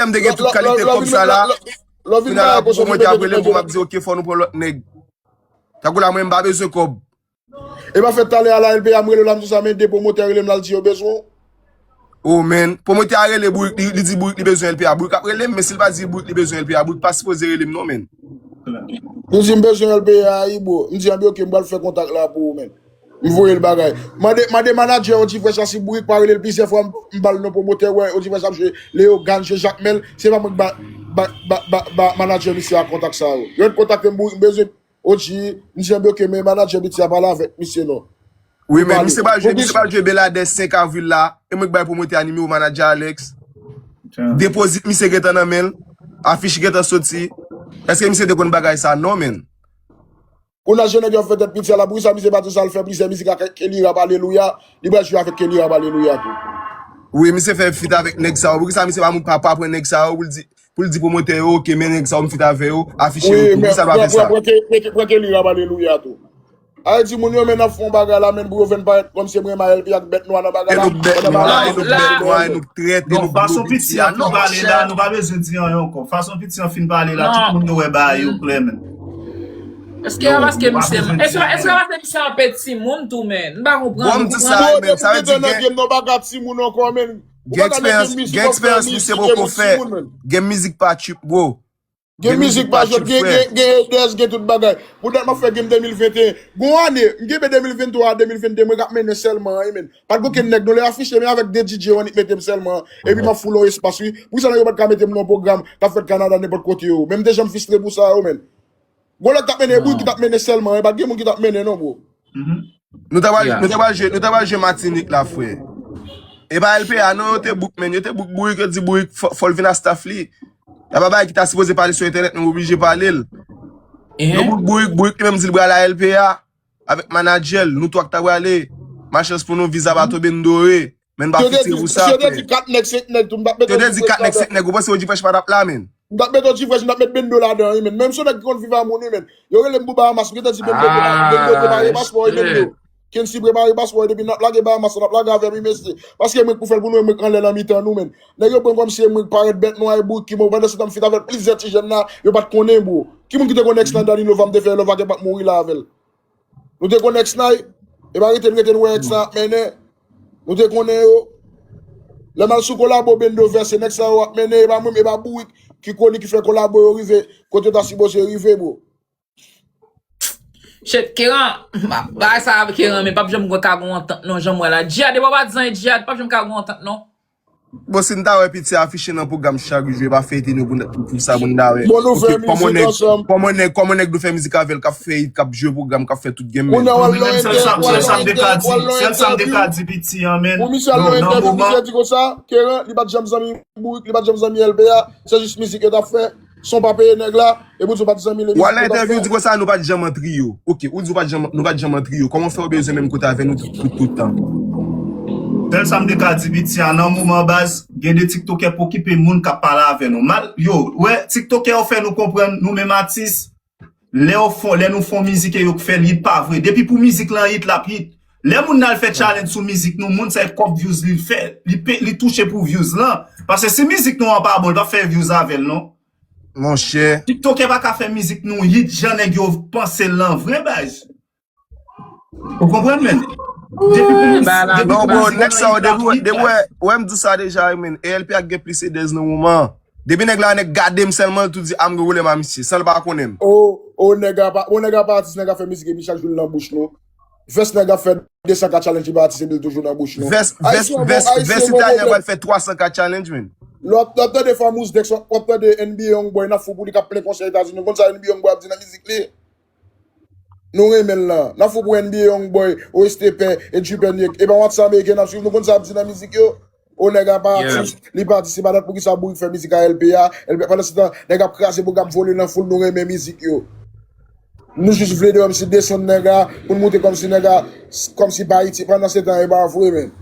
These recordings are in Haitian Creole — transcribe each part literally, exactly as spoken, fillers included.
M te gen tout kalite kòb sa la. Kounye a la, pwomotè ap rele m pou m ap di, "Ok, fò nou pran lòt nèg." Tankou la, mwen, m pa bezwen kòb. E pa fèt talè a la, L P A, m rele w la, m di sa, men de pwomotè rele m la, l di yo bezwen w. Oh, man. Pwomotè a rele Bourik, li, li di Bourik li bezwen L P A. Bourik ap rele m, men si l pa di Bourik li bezwen L P A, Bourik pa sipoze rele m, non, man. Li di m bezwen L P A, wi, bro. M di, anben, ok, m pral fè kontak la pou ou, man. M voye l bagay. Mande, mande manadjè Odifresh la si Bourik pa rele l plizyè fwa, m, m ba l non pwomotè, wè, Odifresh ap jwe Leogane, jwe Jakmèl. Se pa mwen ki ba, ba, ba, ba, ba manadjè misye a kontak sa yo. Yo kontakte m, Bourik, m bezwen Oji, m di, anben, ok, men manadjè Biti a pale avèk misye non. Wi, men misye pral jwe, misye pral jwe Beladè senk avril la. E mwen k bay pwomotè a nimewo manadjè Alex. Depozit misye gentan nan men l. Afich gentan soti. Èske misye te konn bagay sa? Non, men. Kounye a jèn nèg yo ap fè tèt piti a la, poukisa misye pa di sa l fè plizyè mizik ak Kelly Rap Alelouya? Li pral jwe avèk Kelly Rap Alelouya tou. Wi, misye fè feat avèk nèg sa yo. Poukisa misye pa moun pa, pa pran nèg sa yo pou l di, pou l di pwomotè yo, ok, men nèg sa yo m feat avè yo, afiche yo tou. Poukisa l pa fè sa? Pran Kelly Rap Alelouya tou. Ayiti moun yo, men, n ap fè yon bagay la, men, pou yo fè n parèt kòmsi m renmen L P A ak bèt nwa nan bagay la. E nou bèt nwa, e nou bèt nwa, e nou trèt, e nou gwo piti a. Non, monchè. Fason piti an fin pale la, nou pa bezwen di anyen ankò. Fason piti an fin pale la, tout moun yo wè bagay yo klè, men. Èske a paske misye, èske, èske a paske misye anpe timoun tou, men? M pa konprann. Bon, m di sa, men, sa vle di gen, gen eksperyans, gen eksperyans misye poko fè. Gen mizik pa tchip, bro. Gen mizik pa jwèt, gen, gen, gen haters, gen tout bagay. Poutèt m ap fè game de mil venteyen. Gon ane, m genbe de mil venntwa a de mil vennde, mwen k ap mennen sèlman, wi, men. Pa t gen okenn nèg, non, lè afiche, men avèk de D J yo annik mete m sèlman. Epi m ap foule yon espas, wi. Poukisa nèg yo pa t ka mete m nan yon pwogram k ap fèt Kanada nenpòt kote yo? Men m te janm fristre pou sa, yo, men. Gon lòt k ap mennen, e Bourik ki t ap mennen sèlman, e pa t gen moun ki t ap mennen, non, bro. Nou ta pral, nou ta pral jwe, nou ta pral jwe Matinik la, frè. E pa L P A, non, yo te book, men. Yo te book Bourik, yo di Bourik, fò, fò l vin a staff li. Y a pa bagay ki ta sipoze pale sou entènèt, nou oblije pale l. Yo book Bourik, Bourik li menm di l pral a L P A avèk manadjè l, nou twa k ta prale. Malchans pou nou, viza pa tonbe n dore. Men n pa fouti pou sa, frè. Si yo te di kat nèg, senk nèg tou, m t ap mete Odifresh ladan. Si yo te di kat nèg, senk nèg, ou panse Odifresh pa t ap la, men? M t ap mete Odifresh, m t ap mete Bendo ladan, wi, men. Menm si yon nèg ki konn viv a moun, wi, men. Yo rele m pou Bahamas, m gentan di Bendo, Bendo, prepare paspò, wi, Bendo. Kensi prepare paspò, wi, depi n ap lage Bahamas, n ap lage avè m, wi, mesye. Paske mwen k pou fè l pou nou, e mwen k anlè nan mitan nou, men. Nèg yo pran kòmsi e mwen k parèt bèt nwa e Bourik ki mò, pandan se tan m feat avèk plizyè ti jèn la, yo pa t konnen, bro. Ki moun ki te konn èks lan Danny Nova, m te fè love ak, e pa t mouri la avè l? Nou te konn èks la, wi. E pa rete n rete n wè èks la ap mennen. Nou te konnen yo. Lè m al sou kolabo Bendo vèse nèg sa yo ap mennen, e pa mwen, e pa Bourik ki koni ki fè kolabo yo rive kote yo ta sipoze rive, bro. Shit, Keran, bagay sa a Keran, men p ap janm ka gon antant non, jan m wè la. Djihad, e pa patizan e Djihad, p ap janm ka gon antant non. Bon, si n ta wè piti afiche nan pwogram chak jou, e pa fè etone pou, pou, pou sa pou n ta wè. Bon, nou fè mizik ansanm. Kòman nèg, kòman nèg nou fè mizik avè l, k ap fè hit, k ap jwe pwogram, k ap fè tout game, men. Sèl sa, sèl sa m te ka di, sèl sa m te ka di piti an, men. Pou misye al nan entèvyou, misye di konsa, Keran, li pa t janm zanmi Bourik, li pa t janm zanmi L P A, se jis mizik yo t ap fè. Son pa peye nèg la, epi w di w pa t zanmi l, epi w al nan entèvyou, di konsa nou pa t janm an triyo. Ok, ou di w pa t janm, nou pa t janm an triyo. Kòman fè w bezwen menm kote avè nou tout, tout, tout tan? Sèl sa m te ka di piti a, nan moman baz, gen de tiktokè p okipe moun k ap pale avè nou. Mal, yo, wè, tiktokè yo fè nou konprann, nou menm atis, lè yo fon, lè nou fon mizik e yo k fè l hit pa vre. Depi pou mizik lan hit, l ap hit. Lè moun nan al fè challenge sou mizik nou, moun sa e kòb views li fè, li pe, li touche pou views lan. Paske si mizik nou an pa bon, li p ap fè views avè l non. Monchè. Tiktokè pa ka fè mizik nou hit jan nèg yo panse l lan vre, baz. Ou konprann, men? Depi pou mizik, depi pou mizik, non, bro, nèg sa yo, depi, depi, wè, wè, m di sa deja, wi, men. E L P A k gen plis haters nan moman an. Depi nèg la, nèg gade m sèlman, l tou di, "A, m gen pwoblèm a misye," san l pa konnen m. O, o, nèg a pa, o, nèg a pa atis, nèg a fè mizik, epi chak jou l nan bouch nou. Vès nèg ap fè de san ka challenge, li pa atis, epi l toujou nan bouch nou. Vès, vès, vès, vès italyen pral fè twa san ka challenge, men. Lè w ap, lè w ap tande Famous Dex, w ap tande N B A Youngboy, n ap fou pou li k ap plen konsè Etazini. Nou konn sa N B A Youngboy ap di nan mizik li? Nou renmen l lan. N ap fou pou N B A Youngboy, O S T Pè, e Drip N Y. E pa match sa Ameriken n ap swiv, nou konn sa ap di nan mizik yo? O nèg a pa atis, li pa atis, se pa dat poukisa Bourik fè mizik a L P A, L P A, pandan se tan, nèg ap kraze bouga, ap vole nan foul, nou renmen mizik yo. Nou jis vle de kòmsi desann nèg a, pou n montre kòmsi nèg a, kòmsi pa itil, pandan se tan, e pa vre, men.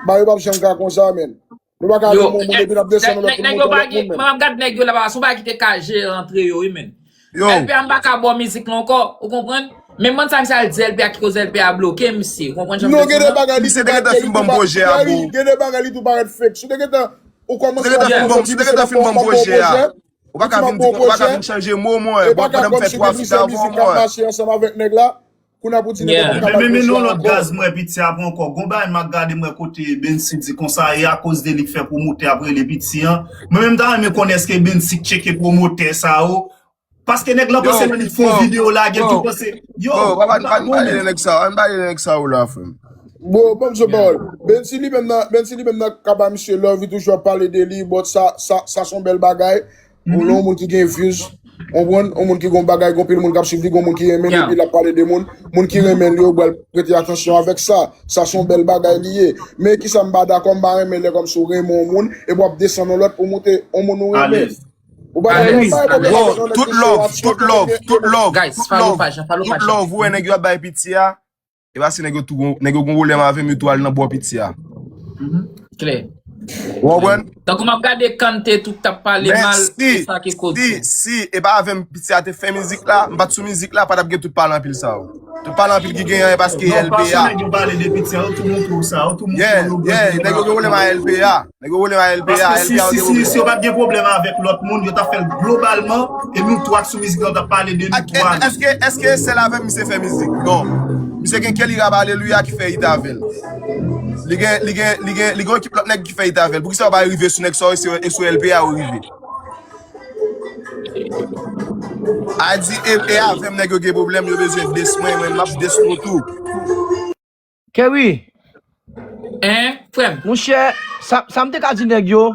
Bagay yo p ap janm ka konsa, men. Nou pa ka gen moun, moun epi n ap desann lòt moun, monte lòt moun, men. Mwen ap gad nèg yo la, papa, se yon bagay ki te ka jere antre yo, wi, men. L P A, m pa ka ba w mizik lan ankò, ou konprann? Men bann sa misye al di L P A ki koz L P A bloke misye, ou konprann jan m fè di w la? Non, gen de bagay li tou parèt fake. Gen de bagay li tou parèt fake. Si w te gentan Ou kòmanse ap pran pwojè, ou pa ka vin di, ou pa ka vin chanje mo, mwen. Bon, pandan m fè twa feat avè w, mwen. Kounye a pou di nèg la pa ka bay pwojè ankò. Men, men, men yon lòt gaz mwen piti a pran ankò. Gon bagay m ap gade mwen kote Bensi di konsa, e akoz de li k fè pwomotè ap rele piti an. Mwen menm ta renmen konnen èske Bensi k tcheke pwomotè sa yo. Paske nèg lan panse lè li fè yon videyo lage l tou panse. Yo, pa pale de nèg sa, pa pale de nèg sa yo la, frè m. Bon, ban m zo pawòl. Bensi li menm nan, Bensi li menm nan ka ba misye love, li toujou ap pale de li, but sa, sa, sa se yon bèl bagay. Ou lè yon moun ki gen views, ou konprann, yon moun ki gon bagay, gon pil moun k ap swiv li, gon moun ki renmen li, epi l ap pale de moun. Moun ki renmen li yo pral prete atansyon avèk sa. Sa se yon bèl bagay li ye. Men kisa m pa dakò, m pa renmen lè kòmsi w renmen yon moun, epi w ap desann yon lòt pou moute yon moun ou renmen. Ou pa dakò, m pa dakò avèk yon nèg ki sou WhatsApp, tout love, tout love, tout love, tout love, ou wè nèg yo ap bay piti a. E pa si nèg yo tou gon, nèg yo gon pwoblèm avè m, yo tou al nan bò piti a. Klè. Ou konprann? Tankou m ap gade Kante tou k t ap pale mal, e sa ki koz. Si, si, e pa avè m piti a te fè mizik la, m pa t sou mizik la, pa t ap gen tout pale anpil sa yo. Tout pale anpil ki genyen, e paske L P A. Nèg yo pale de piti a, yo tou montre w sa, yo tou montre w yo gen pwoblèm avè l. Nèg yo gen pwoblèm a L P A. Nèg yo pwoblèm a L P A, L P A gen pwoblèm. Paske si, si, si yo pa t gen pwoblèm avèk lòt moun, yo t ap fè l globalman, e nou tou ak sou mizik la, yo t ap pale de nou twa. Èske, èske sèl avè m misye fè mizik? Non. Misye gen Kelly Rap Aleluya ki fè it avè l. Li gen, li gen, li gen, li gen ekip lòt nèg ki fè it avè l. Poukisa yo pa rive sou nèg sa yo, e sou, e sou L P A yo rive? A di, e, e avè m nèg yo gen pwoblèm, yo bezwen diss mwen, mwen m ap diss nou tou. Kerry. Hein, frè m? Monchè, sa, sa m te ka di nèg yo,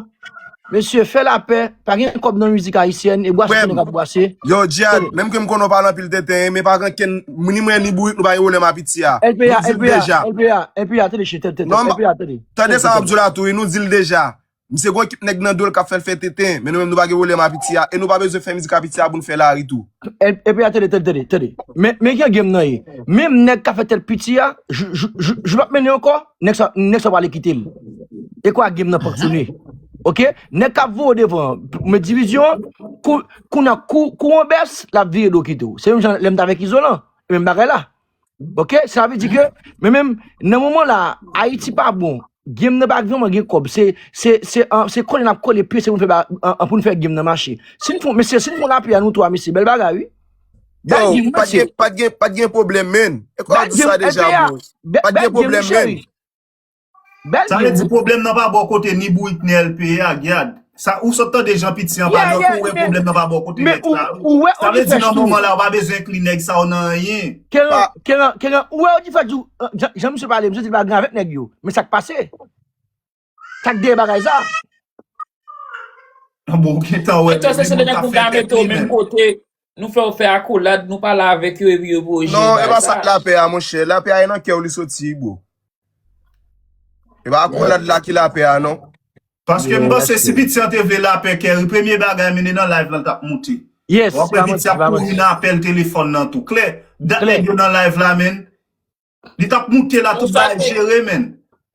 mesye, fè lapè, pa gen kòb nan mizik ayisyèn, e bwase tout nèg ap bwase. Yo, Djihad, menm ke m konnen w pale anpil tenten, men pa gen kenn, ni mwen ni Bourik, nou pa gen pwoblèm a piti a. Nou di l deja. L P A, L P A, tande, tande, tande. Tande sa m ap di w la tou, wi, nou di l deja. Misye gon ekip nèg nan do l k ap fè l fè tenten, men nou menm nou pa gen pwoblèm a piti a, e nou pa bezwen fè mizik a piti a pou n fè lari tou. Epi, epi, tande, tande, tande, tande. Men, men jan game nan ye. Menm nèg k ap fè tèt piti a, jou, jou, jou, jou l ap mennen ankò, nèg sa, nèg sa prale kite l. E kwa game nan fonksyone. Oke? Nèg k ap voye w devan, men divizyon an, kou, kou nan kou, kou an bès, l ap vire do kite w. Se menm jan lè m t avèk Izolan, e menm bagay la. Oke, sa vle di ke, men menm, nan moman la, Ayiti pa bon. Game nan pa vrèman gen kòb. Se, se, se, an, se kole n ap kole pye, se pou n fè ba, an, an, pou n fè game nan mache. Si n fè, mesye, si n fè lapè a nou twa, mesye, bèl bagay, wi. Yo, pa t gen, pa t gen, pa t gen pwoblèm, menn. E kòman di sa deja, bro? Pa t gen pwoblèm, menn. Sa vle di pwoblèm nan pa bò kote ni Bourik ni L P A, gad. Sa, ou sot tande jan piti an pale, ou wè pwoblèm nan pa bò kote nèg sa, wi. Sa vle di nan moman la, ou pa bezwen enkli nèg sa yo nan anyen. Keran, Keran, Keran, ou wè yo di fè di, jan, jan misye pale, misye di l pa gen avèk nèg yo. Men sa k pase? Sa k dèyè bagay sa? Bon, ou gentan wè. Etan se de nèg pou ka mete yo menm kote, nou fè yo fè akolad, nou pale avèk yo, epi yo voye jeni. Non, e pa sa k lapè a, monchè. Lapè a e nan kè w li soti, bro. E pa akolad la ki lapè a, non. Paske m panse si piti an te vle lapè, Kerry, premye bagay, men li nan live la, l t ap moute. Yes, w ap wè piti ap kouri nan apèl telefòn nan tou. Klè, dat nèg yo nan live la, menn. Li t ap moute la, tout bagay jere, menn.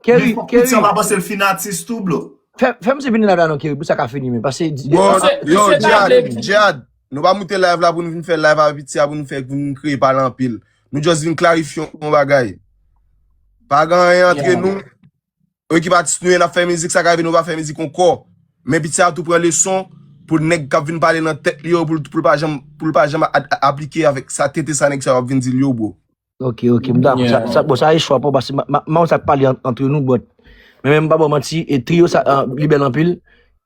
Kerry, men fòk piti an pa panse l fin atis tou, bro. Fè, fè misye vin live la non, Kerry, pou sa ka fini, men. Paske, bon, yo, Djihad, Djihad, nou pa moute live la pou nou vin fè live avèk piti a, pou nou fè, pou nou kreye pale anpil. Nou just vin klarifye yon bagay. Pa gen anyen antre nou. Ekip atis nou ye, n ap fè mizik, sa ka rive nou pa fè mizik ankò. Men piti a tou pran leson pou nèg k ap vin pale nan tèt li yo, pou l, pou l pa janm, pou l pa janm a, a, aplike avèk sa tenten sa nèg sa yo ap vin di l yo, bro. Ok, ok, m dakò. Sa, sa, bon, sa e chwa pa w, paske m, m, m, m wè sa k pale ant, antre nou, but. Men, men m pa ba w manti, e triyo sa, ah, li bèl anpil.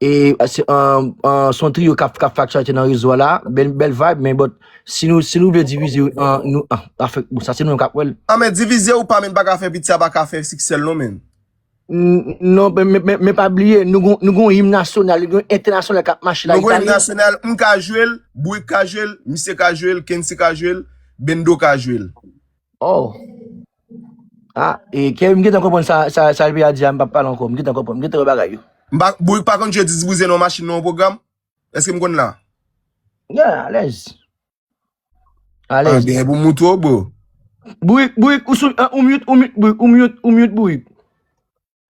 E, ah, se, ah, ah, se yon triyo k ap, k ap fè aktyalite nan rezo a la. Bèl, bèl vibe, men, but, si nou, si nou vle divize, ah, nou, ah, afè, bon, sa se nou menm k ap wè l. Ah, men divize ou pa, men pa ka fè piti a pa ka fè siksè l non, men. N-, non, men, men, men, men pa bliye, nou gon, nou gon im nasyonal, nou gon entènasyonal k ap mache la. Nou gon im nasyonal, m ka jwe l, Bourik ka jwe l, misye ka jwe l, Kensi ka jwe l, Bendo ka jwe l. Oh. Ah, e, Kerry, m gentan konprann sa, sa, sa L P A di a, m p ap pale ankò, m gentan konprann, m gentan wè bagay yo. M pa, Bourik pa konn jwe dis bouzen nan machin nan yon pwogram? Èske m konn la? Yeah, alèz. Alèz. Ah, gen pou m moutre w, bro. Bourik, Bourik, ou sou, ah, ou mute, ou mute, Bourik, ou mute, ou mute, Bourik.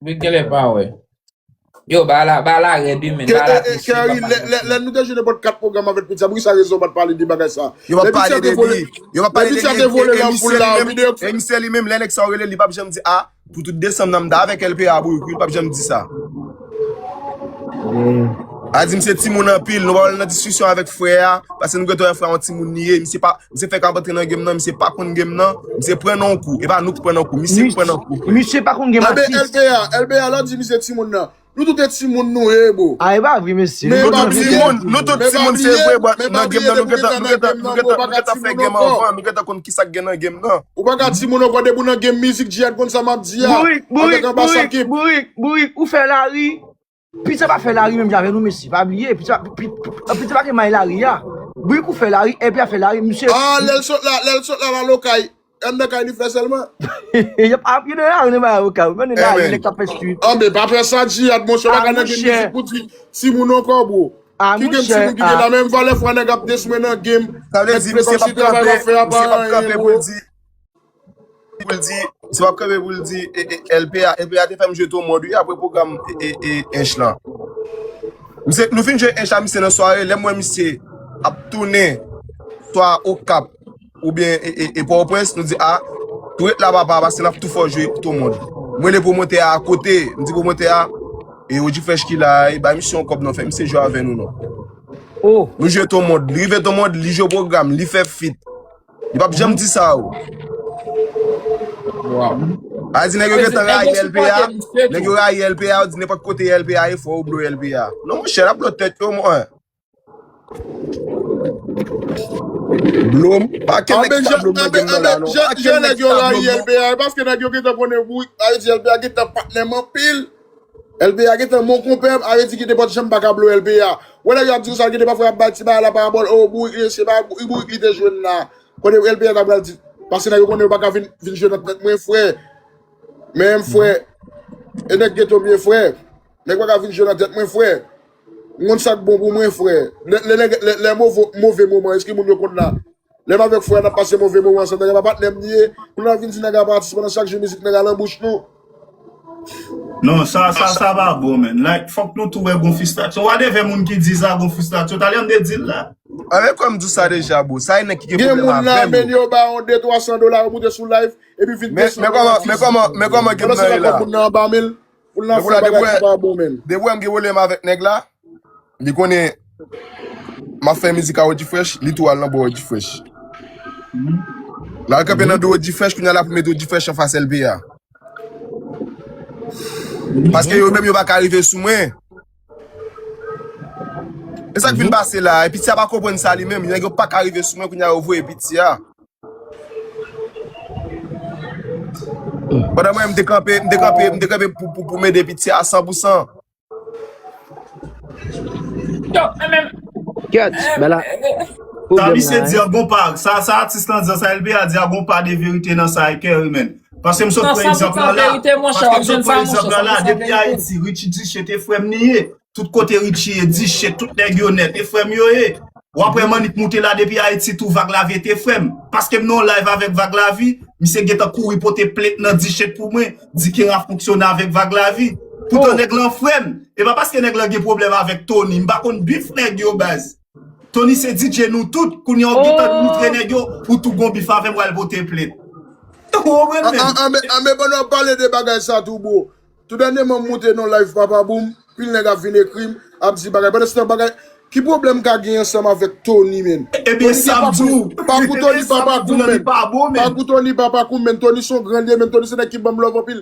Bourik genlè pa wè. Yo, ba la, ba la rèd, wi, men. Ba la triste, Kerry, lè, lè, lè nou te jwe nenpòt kat pwogram avèk piti a, poukisa rezon w pa t pale de bagay sa? Yo pa pale de li. Yo pa pale de li. E, e misye li menm, e misye li menm, lè nèg sa yo rele li, li p ap janm di, ah, pou tout desanm nan, m ta avèk L P A, Bourik, wi, li p ap janm di sa. A di misye timoun anpil, nou pa wè l nan diskisyon avèk frè a, paske nou gentan wè frè a yon timoun li ye, misye pa, misye fèk ap antre nan game nan, misye pa konn game nan, misye pran nan yon kou, e pa nou ki pran nan kou, misye ki pran nan kou. Misye pa konn game. Anben, atis. L P A, L P A, lè w di misye timoun nan, nou tout e timoun nou ye, bro. A, e pa vre, mesye. Men nou tout timoun, nou tout timoun, se vre, but nan game nan, nou gentan, nou gentan, nou gentan, nou gentan fè game anvan, nou gentan konn kisa k gen nan game nan. Ou pa ka timoun ankò, depi w nan game mizik, Jihad konn sa m ap di a. Bourik, bourik, bourik, bourik, ou fè lari. Pizza pa fè lari menm jan avè nou, mesye. Pa bliye, pizza, pi- pi- pizza pa gen may lari a. Bourik ou fè lari, L P A fè lari, misye. Ah, lè l sot la, lè l sot la, la lokay. Anndan kay li fè sèlman. Y ap ap gen lari nan may avoka, men lari nèg k ap fè street. Ah, men pa fè sa, Jihad, monchè, pa ka nan gen mizik pou di timoun ankò, bro. Ah, ki gen timoun ki gen la menm valè fwa nèg ap desmen nan game. Sa vle di, misye p ap kanpe, misye p ap kanpe pou l di, pou l di, se p ap kanpe pou l di, e, e, L P A, L P A te fè m jwe Tomond, wi, apre pwogram, e, e, e, Ench lan. Misye, nou fin jwe Ench la, misye nan sware, lè m wè misye ap tounen, swa Okap, oubyen, e, e, e Pòtoprens, nou di, a, tou ret la, papa, paske n ap tou fè w jwe Tomond. Mwen, le pwomotè a akote, m di pwomotè a, e, O G Fresh ki la, e, bay misye yon kòb non, fè misye jwe avè nou non. Oh. Nou jwe Tomond, li rive Tomond, li jwe pwogram, li fè fit. Li p ap janm di sa, o. Wow. A di nèg yo gentan rayi L P A, nèg yo rayi L P A, yo di nenpòt kote L P A ye, fò yo blo L P A. Non, monchè, n ap blo tèt yo, mwen. Blo m, pa ken nèg ki ta blo m nan game nan la, non. Pa ken nèg ki ta blo m, non. Jan nèg yo rayi L P A, e paske nèg yo gentan konnen, wi, a di L P A gentan patnè m anpil. L P A gentan mon konpè, a vle di ki te pòt janm pa ka blo L P A. Wè nèg yo ap di konsa, ki te pafwa y ap bay ti bagay la parabòl, o, bourik li, se pa bou- bourik li te jwenn la. Kote L P A ta pral di, paske nèg yo konnen yo pa ka vin, vin jwe nan tèt mwen, frè. Men, frè, e nèg geto m ye, frè. Nèg pa ka vin jwe nan tèt mwen, frè. M konn sa k bon pou mwen, frè. Lè, lè, lè, lè, lè move, move moman, èske moun yo konn la? Lè m avèk frè a n ap pase move moman ansanm, nèg la pa patnè m li ye. Pou n ap vin di nèg la pa atis pandan chak jou mizik nèg la nan bouch nou. Non, sa, sa, sa pa bon, man. Like, fòk nou tou wè gon frustration. Whatever moun ki di sa gon frustration, talè m te di l la. Avèk kòm di sa deja, bro. Sa e nèg ki gen pwoblèm avè m. Gen moun la, men yo ba yon de twa san dola, yo moute sou live, epi vin deside. Men, men kòman, men kòman, men kòman gen nan la? Pandan se la, moun nan anba men l, pou l nan fè bagay ki pa bon, men. Depi wè m gen pwoblèm avèk nèg la, li konnen m ap fè mizik a O G Fresh, li tou al nan bò O G Fresh. L al kanpe nan do O G Fresh, kounye a la pou mete O G Fresh anfas L P A. Paske yo menm yo pa ka rive sou mwen. E sa k vin pase la, e piti a pa konprann sa li menm, nèg yo pa ka rive sou mwen, kounye a yo voye piti a. Pandan mwen, m te kanpe, m te kanpe, m te kanpe pou, pou, pou m ede piti a san pou san. Yo, men, men, Kèt, men la, eh, Sa pwoblèm misye la, di an gon pa, sa, sa atis lan di an, sa L P A di an gon pa de verite nan sa e kè wi, men. Paske m sot nan pran san egzanp pousan lan la. verite, monchè, Paske w ap m sot jwenn sa, pran egzanp monchè, lan la, san pousan depi verite. Ayiti, Richie Diche te frè m li ye. Tout kote Richie ye, Diche, tout nèg yo nèt, e frè m yo ye. W ap wè Mannik moute la depi Ayiti tou, Vag Lavi te frè m. Paske m nan yon live avèk Vag Lavi, misye gentan kouri pote plent nan Diche pou mwen, di Kenraf fonksyone avèk Vag Lavi. Poutan nèg lan frè m. E pa paske nèg lan gen pwoblèm avèk Tony, m pa konn bif nèg yo baz. Tony se D J nou tout, kounye a w gentan moutre nèg yo, ou tou gon bif avè m, w al pote plent. Ou konprann An, menm? an, an, men, an, men pandan w ap pale de bagay sa tou, bro. Tou dènyèman m moute nan live Papa Boom, pil nèg ap vin ekri m, ap di bagay. Pandan se tan bagay, ki pwoblèm ka gen ansanm avèk Tony, menm? Ebyen, sa m di w. Pakou Tony pa Pakou, Tony menm. pa bon, menm. Pakou Tony pa Pakou, menm. Tony se yon gran lye, menm. Tony se nèg ki ban m love anpil.